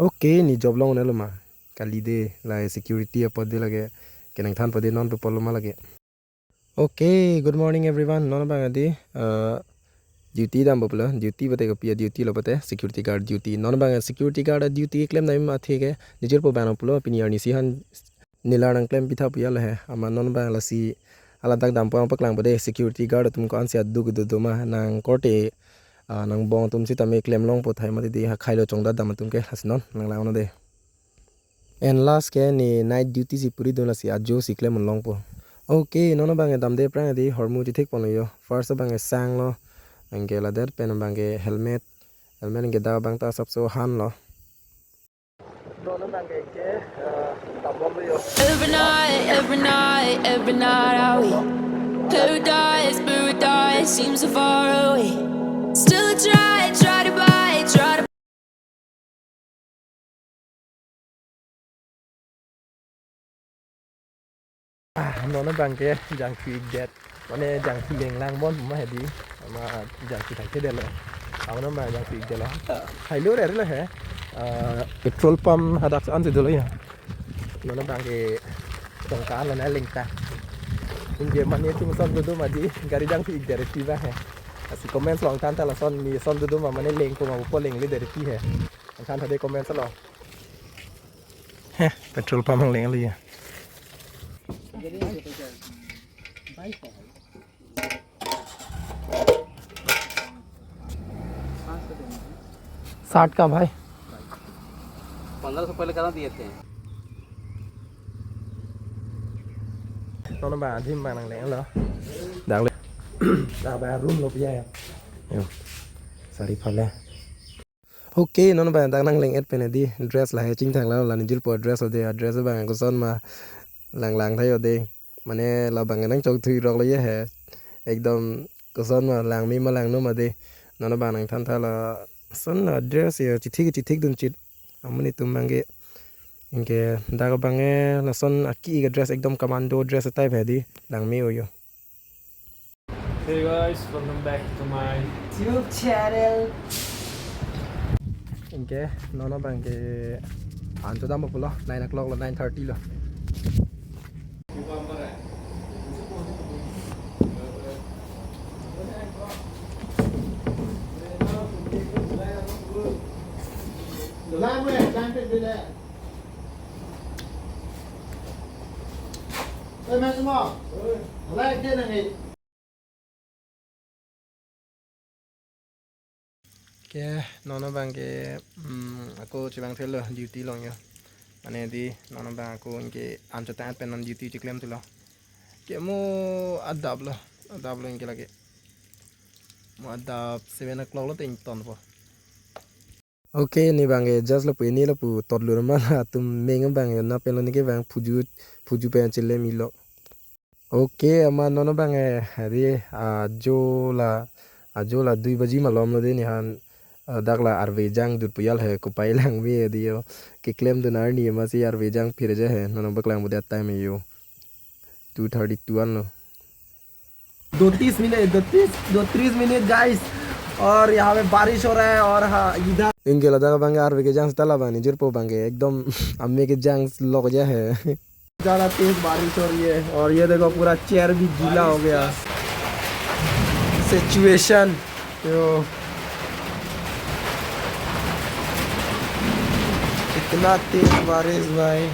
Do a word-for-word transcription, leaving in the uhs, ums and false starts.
Okay, ne job long-un-elo ma. Kali de, la security apot de lake, kenangthan apot de non pe polo ma lake. Okay, good morning everyone. Non abang adi, uh, duty dampo pulo, duty pute kopi a-duty lo pute, security guard duty. Non abang security guard a-duty keklem dam athe ke, ne jirpo abang pulo, pini arni isi aphan neli nangklem pitha pu ya lo he. Amat non abang lasi, hala dak dampo nangpaklang po de, security guard atum ko-ansi aduk do do ma, nang korte, ah, nang bong atum sitame klem longpo tahai mati de, ha khailo chongdat dam atum ke, lasi non, nang lang-un-o de. And last ke ne night duty si puri dun lasi ajo si klem-un longpo. Okay, non abang damde aphrang adi hormu chithik ponlo yo. First abang sang lo. Anke lader pen abang ke helmet. Helmet anke dak abang ta asapso han lo. Non abang ke, eh, dambomlo yo. Every night, every night, every night I wait. Paradise, paradise seems so far away. Still I try, try to buy, try to Ah, non abang ke jangthu ikdet. Mane jangthu leng lang bon ma hedi. Ma jangthu thai ke delo. Awan ma jangthu ikdet lo. Hai lo re lo he. Ah, petrol pump hadak ansi dolo ya. Non abang ke tongka lo na lengta. Anke mane atum ason dodo ma di gari jangthu ikdet pi ba he. Lasi comment along than tha lason ne ason dodo ma mane lengpo ma pu po lengledet pi he. Than tha de comment along. He, petrol pump along leng lo ya. साठ का भाई। पन्द्रह सौ पहले करा दिए थे। Non abang adim abang nangleng lo. Dak le. Dak abang room lo pi ya. Yo. Sari phale. Okay, non abang dak nangleng et pen adi dress lahai chingthang lo, la ne jirpo dress ode, dress abang koson ma lang lang tha yo de. Mane labang nangchok thui rok lo ye he. Ekdom koson ma langme ma langno ma de. Non abang nangthan tha lason a-dress yo chithik chithik dun chit. Amonit atum abang ke. Anke dak abang ke lason aki ke dress ekdom commando dress type he di. Langme-o yo. Hey guys, welcome back to my YouTube channel. Anke non abang ke an chodam pulo, nine o'clock lo, nine thirty lo. Ke non abang ke, mm, ako chevang thelo duty along yo. Mane di non abang ako anke an chotang pen non duty chiklem thulo. Ke mo adap lo, adap lo anke lake. Mo adap seven o'clock lo te ingtonpo. Okay, ne abang ke just lapu, ne lapu totlo ma latum meng abang yo, na pen lo ne ke abang phuju, phuju pen chile milo. Okay, amat non abang ke, hari, ajo la, ajo la dui baji malom lo de nephan, ah, dak la arve jang dut pu ya lo he, kopai langme di yo. Keklem dun arni masi arve jang phir ja he, non abang paklang bo de time yo. Two thirty-two an lo. दो तीस मिनट, दो तीस, दो तीस minute guys, और यहाँ पे बारिश हो रहा है, और हाँ, इधर Anke ladak abang ke arve kejang seta labang ne jirpo abang ke ekdom ame kejang lok ja he. ज्यादा तेज बारिश हो रही है, और ये देखो पूरा चेयर भी गीला हो गया। सिचुएशन, यो, इतना तेज बारिश भाई।